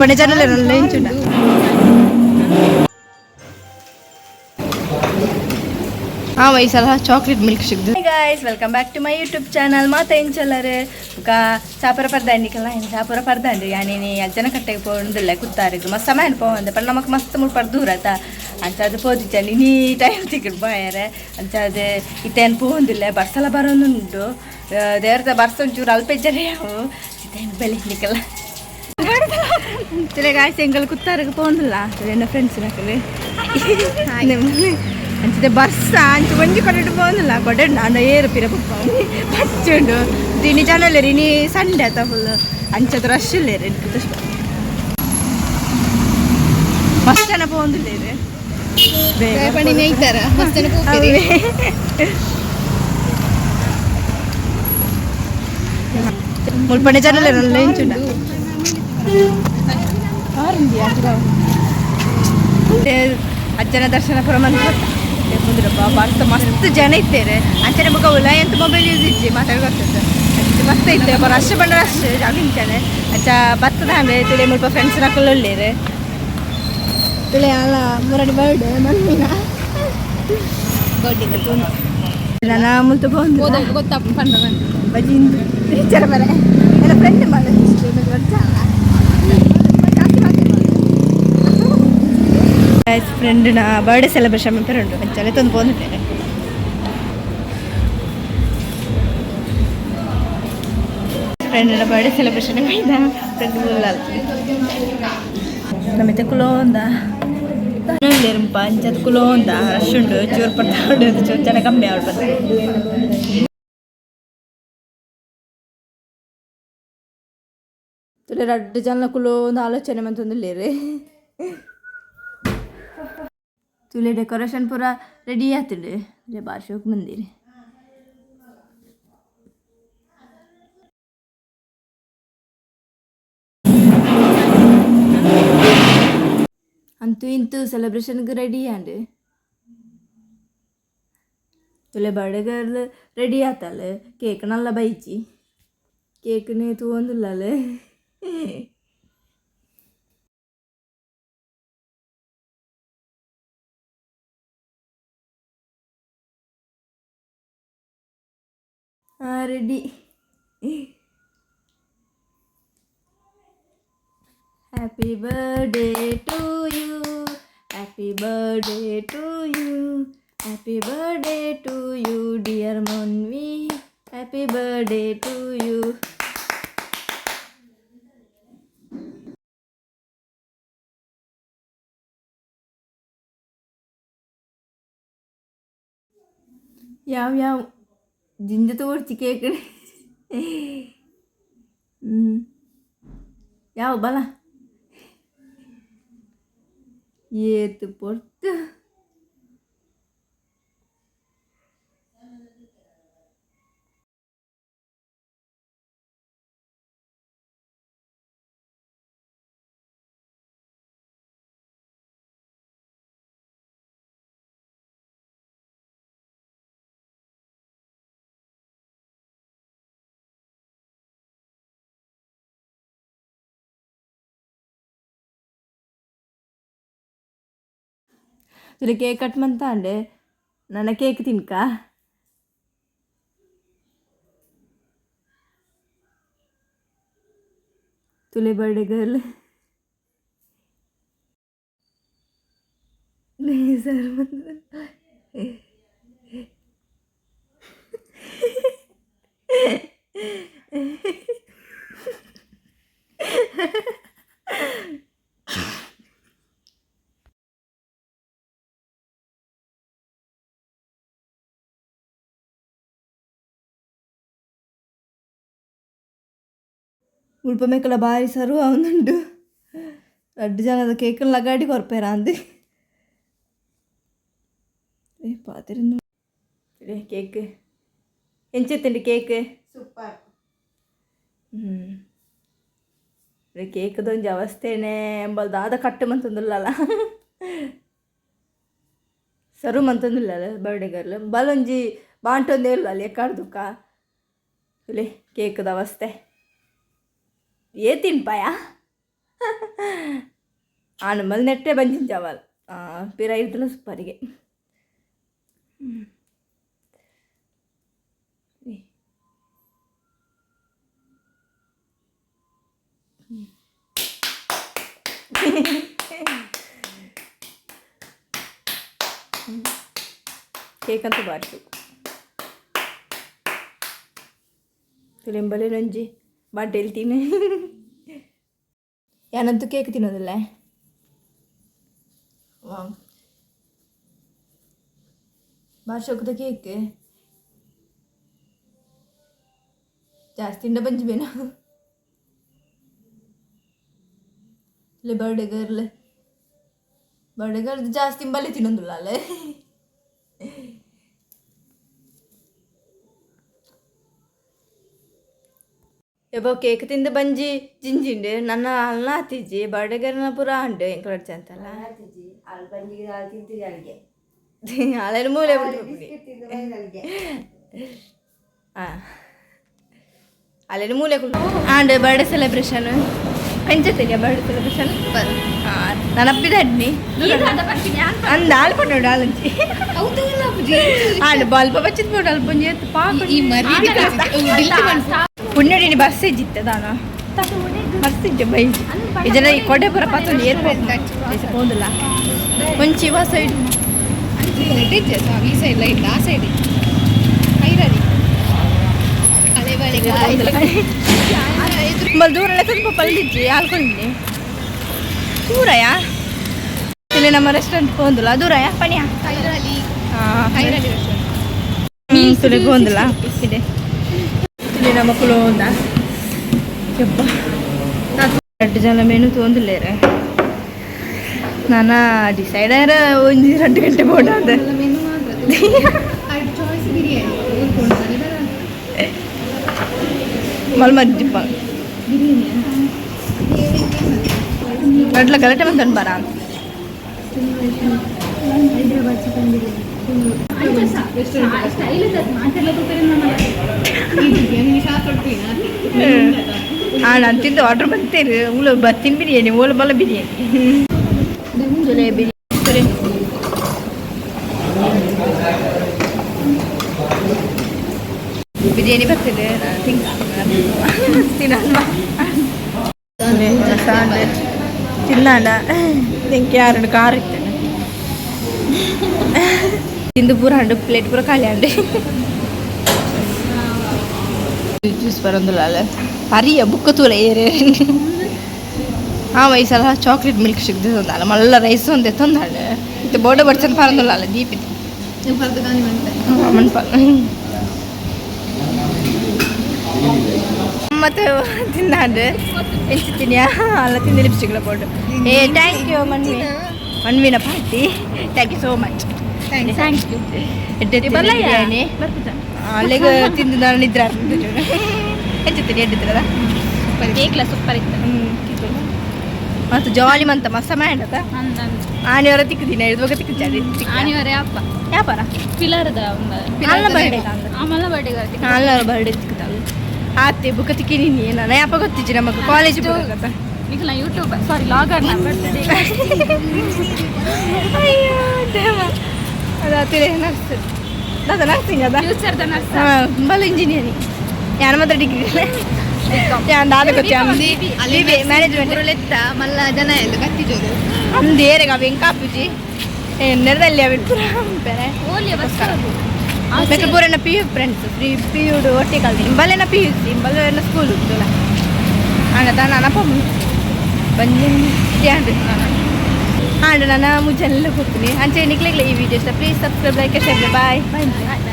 ಪಣೆ ಜನಲೆ ಇಂಚುಂಡ. ಹಾಂ, ಈ ಸಲ chocolate milk shake. Guys, welcome back to my YouTube channel. ಮಾತ ಎಂಚಲ್ಲರೆ ಬುಕ ಚಾಪುರ ಪರ್ದಾಂಡಿಕಲ್ಲ, ಚಾಪುರ ಪರ್ದಾಂಡು ಯಾನೇನಿ ಅಜ್ಜನ ಕಟ್ಟೆಗೆ ಪೋಂದಿಲ್ಲ ಕುತ್ತಾರಿಗೆ ಮಸ್ತ್ ಸಮಯ ಪೋವಂದೆ ಪಂಡ ನಮಕ್ ಮಸ್ತ್ ಮುಲ್ಪ ದೂರ ಆತ. ಅಂಚಾದ ಪೋದಿಜ್ಜಾನಿ ನೀ ಟೈಮ್ ತಿಕ್ಕಡ್ ಪೋಯರೆ. ಅಂಚಾದ ಇತ್ತೇನು ಪೋಂದಿಲ್ಲ, ಬರ್ಸಲ ಬರೋದುಂಟು. ದೇವ್ರದ ಬರ್ಸ ಒಂಚೂರು ಅಲ್ಪ ಇಜ್ಜರೆ ಅವು ಇತ್ತೇನು ಬೆಳಿಲಿಕ್ಕಲ್ಲ. ಗಾಯ್ಸ್, ಎಂಗಲ್ ಕುತ್ತಾರಿಗೆ ಪೋಂದಿಲ್ಲ ಎನ್ನ ಫ್ರೆಂಡ್ಸ್ ನಕಲು ಅಂಚಿದೆ ಬರ್ಸ ಅಂಚ ಒಂಜಿ ಕೊಡೆ ಪೋಂದಿಲ್ಲ. ಕೊಡೆ ನಾನು ಏರು ಪಿರ ಪಪ್ಪ ಬಚ್ಚುಂಡು. ಇನಿ ಜನ ಉಲ್ಲೆರ್, ಇನಿ ಸಂಡೆ ಆತ, ಫುಲ್ ಅಂಚದ ರಶ್ ಉಲ್ಲೆರ್. ಮಸ್ತ್ ಜನ ಪೋಂದಿಲ್ಲೆರ್. ಪಂಡಿನ ಇದ್ದಾರ ಮಸ್ತ್ ಜನ ಪೋಪೆರ್. ಮುಲ್ಪಣೆ ಜನ ಇಂಚುಂಡ. ಅಜ್ಜನ ದರ್ಶನ ಪೂರ ಮಂತ್ ಮುಂದಿರಪ್ಪ. ಮಸ್ತ್ ಮಸ್ತ್ ಜನ ಇತ್ತೇರೆ. ಅಂಚನೆ ಬೊಕ ಉಲಾಯಿ ಅಂತ ಮೊಬೈಲ್ ಯೂಸ್ ಇಜ್ಜಿ, ಮಾತಾಡ್ಕೊಗ್ತದೆ. ಅಂಚ ಮಸ್ತ್ ಇತ್ತೆ ರಶ್ ಬಂಡ ರಶ್ ಜಾಗ ಇಂಚನೆ. ಅಂಚ ಬತ್ತದ ಹಂಗೆ ತುಳಿ ಮುಲ್ಪ ಫ್ರೆಂಡ್ಸ್ ನಕುಲು ಉಲ್ಲೇರು. ತುಳಿ ಅಲ್ಲ ಮುರಡಿ ಬರ್ಡ್ ಮನ್ಮಿನ ನನ್ನ ಮುಲ್ತು ಬಂದು ಗೊತ್ತಾಪುಂಡು ಪಂಡ. ಬಜಿಂದು ಟೀಚರ್ ಬರೆ ಎಲ್ಲ ಫ್ರೆಂಡ್ ಮಾಡ ಫ್ರೆಂಡ್ನ ಬರ್ಡೇ ಸೆಲೆಬ್ರೇಷನ್ ಉಂಟು. ಅಂಚನೆ ತಂದು ಬಂದಿದ್ದೇನೆ. ಫ್ರೆಂಡ್ನ ಬರ್ಡೇ ಸೆಲೆಬ್ರೇಷನ್ ಬೈದ ಫ್ರೆಂಡ್ ನಮಿತೆ ಕುಲೋಂದ ಉಲ್ಲೇರುಂಪ. ಅಂಚದ ಕುಲೋಂದ ರಶ್ ಉಂಡು. ಚೂರು ಪಡ್ತಾ ಉಂಡು, ಚೂರು ಜನ ಕಮ್ಮಿ ಆವಡ್. ತುಲೆ ರಡ್ಡ್ ಜನ ಕುಲೋಂದು ಆಲೋಚನೆ ಮಂತೊಂದುಲ್ಲೆರ್. ತುಲೆ ಡೆಕೋರೇಷನ್ ಪೂರ ರೆಡಿ ಆತುಂಡು. ಬಾರಿ ಶೋಕು ಮಂದಿರಿ. ಅಂತೂ ಇಂತೂ ಸೆಲೆಬ್ರೇಷನ್ಗೆ ready and. ತುಲೆ birthday girl ready ಆತಲ್. Cake Nalla ಬೈಚಿ, ಕೇಕ್ನೆ ತೂವೊಂದುಲ್ಲಲ್. Ready. Happy birthday to you, happy birthday to you, happy birthday to you, dear Monvi, happy birthday to you. ಯಾವ ಯಾವ ಜಿಂಜ ತೋರ್ಚಿ ಕೇಕ್. ಯಾವ ಬಲ ಏತ್ ಪೊರ್ತು. ತುಲೆ ಕೇಕ್ ಕಟ್ ಮಂತಾಂಡೆ. ನನ್ನ ಕೇಕ್ ತಿನ್ಕ. ತುಲೆ ಬರ್ಡೇ ಗರ್ಲ್ ಸರ್. ಮುಲ್ಪ ಮೆಕ್ಕಲ ಬಾರಿ ಸರ್ವ ಆವೊಂದುಂಡು. ರಡ್ಡ್ ಜನದ ಕೇಕ್ ಲಗಾಡಿ ಕೊರ್ಪೆರ್ ಅಂದ್. ಏ ಪಾತೆರೊಂದು ಕೇಕ್ ಎಂಚೆತ್ತುಂಡು ಕೇಕ್? ಸೂಪರ್. ಕೇಕ್ದ ಒಂಜಿ ಅವಸ್ಥೆನೆ ಎಂಬಲ್ ದಾದ ಕಟ್ಟು ಮಂತೊಂದುಲ್ಲಲ್ಲ, ಸರು ಮಂತೊಂದುಲ್ಲಲ್ಲ. Birthday girl ಬಲೊಂಜಿ ಬಾಂಟೊಂದೇ ಉಲ್ಲಲ್ಲ ಎಕ್ಕಾಡ್ದುಕ್ಕ. ತುಲೆ ಕೇಕ್ದ ಅವಸ್ಥೆ. ಏ ತಿನ್ಪಾಯ. ಆನು ಮಲ್ ನೆಟ್ಟೆ ಬಂಜಿನ ಜವಾಲ್ ಪಿರ ಇರ್ತಲ್ಲ ಸೂಪರಿಗೆ. ಕೇಕ್ ಅಂತ ಬಾರಿ ತುಲೆಂಬಲೆ ನಂಜಿ ಬಾಟೆಲ್ ತಿನ್ನು. ಯಾನಂತೂ ಕೇಕ್ ತಿನ್ನೋದಿಲ್ಲ. ವಾವ್, ಬಾರಿ ಶೋಕದ ಕೇಕ್. ಜಾಸ್ತಿ ತಿಂಡ ಬಂಜಿ ಬೇನ. ಇಲ್ಲ, ಬರ್ಡೇ ಗರ್ಲ್, ಬರ್ಡೇ ಗರ್ಲ್ ಜಾಸ್ತಿ ಬಲೆ ತಿನ್ನೊಂದುಲ್ಲ ಅಲ್ಲೇ. ಯಬ್ಬ, ಕೇಕ್ ತಿಂದು ಬಂಜಿ ಜಿಂಜಿಂಡು ನನ್ನ ಅಲ್ಲ ಆತಿಜ್ಜಿ. ಬರ್ಡೇ ಗರ್ಲ್ನ ಪೂರ ಅಂಡು ಎಂಕಲಡ್ಚ ಅಂತಲ್ಲ. ಅಲ್ಲಿ ಬಂಜಿಗೆ ಹಾಲು ತಿಂತೀರಿ ಅಲ್ಲಿಗೆ. ಅಲ್ಲೇನು ಮೂಲೆ ಬಿಟ್ಟು. ತಿಂದು ಬಂದು. ಹಾಂ, ಅಲ್ಲೇನು ಮೂಲೆ ಆಂಡ್ ಬರ್ಡೇ ಸೆಲೆಬ್ರೇಷನ್ ಕಂಚತ್ತೀನಿ. ಬರ್ಡೇ ಸೆಲೆಬ್ರೇಷನ್ ನಾನು ಅಪ್ಪಿದ ಅಡ್ನಿ ಅಂದ ಹಾಲು ಪಂಡು ಹಾಲಂಚಿ ಆಂಡ್ ಬಲ್ಪ ಬಚ್ಚಿತ್ ಬೋಡು ಅಲ್ಪ ಒಂಜಿ ಎತ್ತು ಪಾಕ. ಈ ಮರಿ ಪುಣ್ಯಡಿನಿ ಬಸ್ ಇಜ್ಜಿತ್ತೆ ದಾನ ಬಸ್ ಇಜ್ಜೆ ಬೈಜಿ ಇದನ್ನ ಈ ಕೊಡೆ ಪೂರ ಪತ್ತೊಂದು ಏರ್ ಪೋಂದಿಲ್ಲ ಒಂಚಿ ವಾ ಸೈಡ್. ಈ ಸೈಡ್ ಲೈಟ್, ಆ ಸೈಡ್ ಐರದಿ ಅಲೆ ಬಳೆ. ಮಲ್ ದೂರ ಎಲ್ಲ ಸ್ವಲ್ಪ ಪಲ್ದಿಜ್ಜಿ ಹಾಲ್ಕೊಂಡಿನಿ ದೂರಯ. ಇಲ್ಲಿ ನಮ್ಮ ರೆಸ್ಟೋರೆಂಟ್ ಪೋಂದಿಲ್ಲ ದೂರಯ ಪಣಿಯ. ಕೈರಾಲಿ, ಕೈರಾಲಿ ರೆಸ್ಟೋರೆಂಟ್. ತುಲೆ ಗೋಂದಲ ಇದೆ. ಇಲ್ಲಿ ನಮ್ಮ ಕುಲೋಂದ ಯಪ್ಪ ರಡ್ಡು ಜನ ಮೆನು ತೋಂದಿಲ್ಲೇರೆ. ನಾನ ಡಿಸೈಡ್ ಆಯ್ರ ಒಂಜಿ 2 ಗಂಟೆ ಬೋಡಾದ. ಮೆನು ಮಾತ್ರ ಚಾಯ್ಸ್ ಬಿರಿಯಾನಿ. ಮಲ್ಮಜ್ಜಿಪ್ಪ ರಡ್ಲ ಗಲಾಟೆ ಬಂದನ್ ಬರ. ಹೈದರಾಬಾದ್ ಚಿಕನ್ ಬಿರಿಯಾನಿ ಸ್ಟೈಲ್ ಮಾತೆಲ್ಲ ಬಿರಿಯಾನಿ ಶಾಪ್. ಹಾಂ, ನಾನು ತಿಂದು ಆರ್ಡರ್ ಬಂತೇರು. ಉಳು ಬತ್ತಿನ ಬಿರಿಯಾನಿ, ಓಲು ಬಲ್ಲ ಬಿರಿಯಾನಿ, ತುಲೆ ಬಿರಿಯಾನಿ ತುಲೆ. ಬಿರಿಯಾನಿ ಬರ್ತದೆ. ನಾನು ತಿಂಕ ತಿನ್ನಲ್ವಾ ತಿನ್ನಾಡ. ನಿಂಗೆ ಯಾರು ಕಾರ್ ಇತ್ತೇನೆ ತಿಂದು ಪೂರ ಹಂಡು ಪ್ಲೇಟ್ ಪೂರ ಖಾಲಿ ಅಂಡೆ. ಜ್ಯೂಸ್ ಬರೋದಿಲ್ಲ ಅಲ್ಲ ಪರಿಯ ಬುಕ್ಕ ತೂಲ ಏರೆ. ಹಾಂ, ಈ ಸಲ ಚಾಕ್ಲೇಟ್ ಮಿಲ್ಕ್ ಶೇಕ್ ತಂದಲ್ಲ. ಮಲ್ಲ ರೈಸ್ ಒಂದೇ ತಂದಾಳೆ. ಇತ್ತೆ ಬೋರ್ಡ ಬರ್ಚನ್ ಪಾರಂದಿಲ್ಲ ಅಲ್ಲ ದೀಪಿತ್. ಮನ್ಪ ಮತ್ತೆ ತಿನ್ನಾಡು ಎಂಚು ತಿನ್ಯಾ ಅಲ್ಲ ತಿಂದು ಲಿಪ್ಸ್ಟಿಕ್ಲ ಬೋರ್ಡು. ಏ, thank you Manvi, ಮನ್ವಿನ party. Thank you so much. Thank you. Biryani ಅಲ್ಲಿಗೆ ತಿಂದು ನಾನು ನಿದ್ರೆ ಎಂಚು ತಿನ್ನಿ ಎಡ್ಡಿದ್ರದ. ಕೇಕ್ಲ ಸೂಪರ್ ಇತ್ತು. ಮತ್ತು ಜಾಲಿ ಮಂತ ಮಸ್ತ ಮಾಡತ. ಆನಿವರ ತಿಕ್ಕುದಿನ ಇರುವಾಗ ತಿಕ್ಕು. ಆನಿವರೆ ಅಪ್ಪ. ಯಾಪಾರ? ಪಿಲರ್ದ. ಅಲ್ಲ, ಬರ್ಡೇ. ಆಮಲ್ಲ ಬರ್ಡೇ. ಅಲ್ಲ, ಬರ್ಡೇ ತಿಕ್ಕುತ್ತಲ್ಲ ಆತೆ ಬುಕ್ಕ ತಿಕ್ಕಿನಿ. ನಾನು ಯಾಪ ಗೊತ್ತಿಜ್ಜಿ ನಮಗೆ ಕಾಲೇಜ್ ಹೋಗತ್ತ. ನಿಖಲ ಯೂಟ್ಯೂಬ್ ಸಾರಿ ಲಾಗರ್ ಬರ್ಡೇ. ಅಯ್ಯೋ ದೇವ, ಅದು ಆತಿರೆ ನರ್ಸ್ ದಾದ ನರ್ಸಿಂಗ್ ಅದ. ಫ್ಯೂಚರ್ದ ನರ್ಸ್. ಹಾಂ, ಬಲ್ಲ ಇಂಜಿನಿಯರಿಂಗ್ ಯಾನ ಮಾತ್ರ ಡಿಗ್ರಿ ಯಾನ್ ದಾದ ಗೊತ್ತಿ. ಮ್ಯಾನೇಜ್ಮೆಂಟ್. ಮಲ್ಲ ಜನ ಎಲ್ಲ ಕತ್ತಿಜೋರು. ಅಂದು ಏರೆಗ ಅವು ಎಂಕ ಆಪುಜಿ ನೆರದಲ್ಲಿ ಅವಿನ್ ಪೂರ ಬೇರೆ. ಓಲಿಯ ಬಸ್. ಮೆಕ್ಕ ಪೂರನ ಪಿ ಯು ಫ್ರೆಂಡ್ಸ್, ಫ್ರೀ ಪಿ ಯುಡು ಒಟ್ಟಿಗೆ ಕಲ್ತೀನಿ. ಇಂಬಲ್ಲೇನ ಪಿ ಯು ಸಿ, ಇಂಬಲ್ಲೇನ ಸ್ಕೂಲ್ ಉಂಟುಲ್ಲ. ಆಂಡ ತಾನು ಅನಪ ಬಂದು ನಾನು ಆಂಡ ನನ್ನ ಮುಂಚೆಲ್ಲ ಕೊಡ್ತೀನಿ. ಅಂಚೆ ನಿಕ್ಲೆಗ್ಲ ಈ ವಿಡಿಯೋ ಇಷ್ಟ, please subscribe, like, share. Bye bye.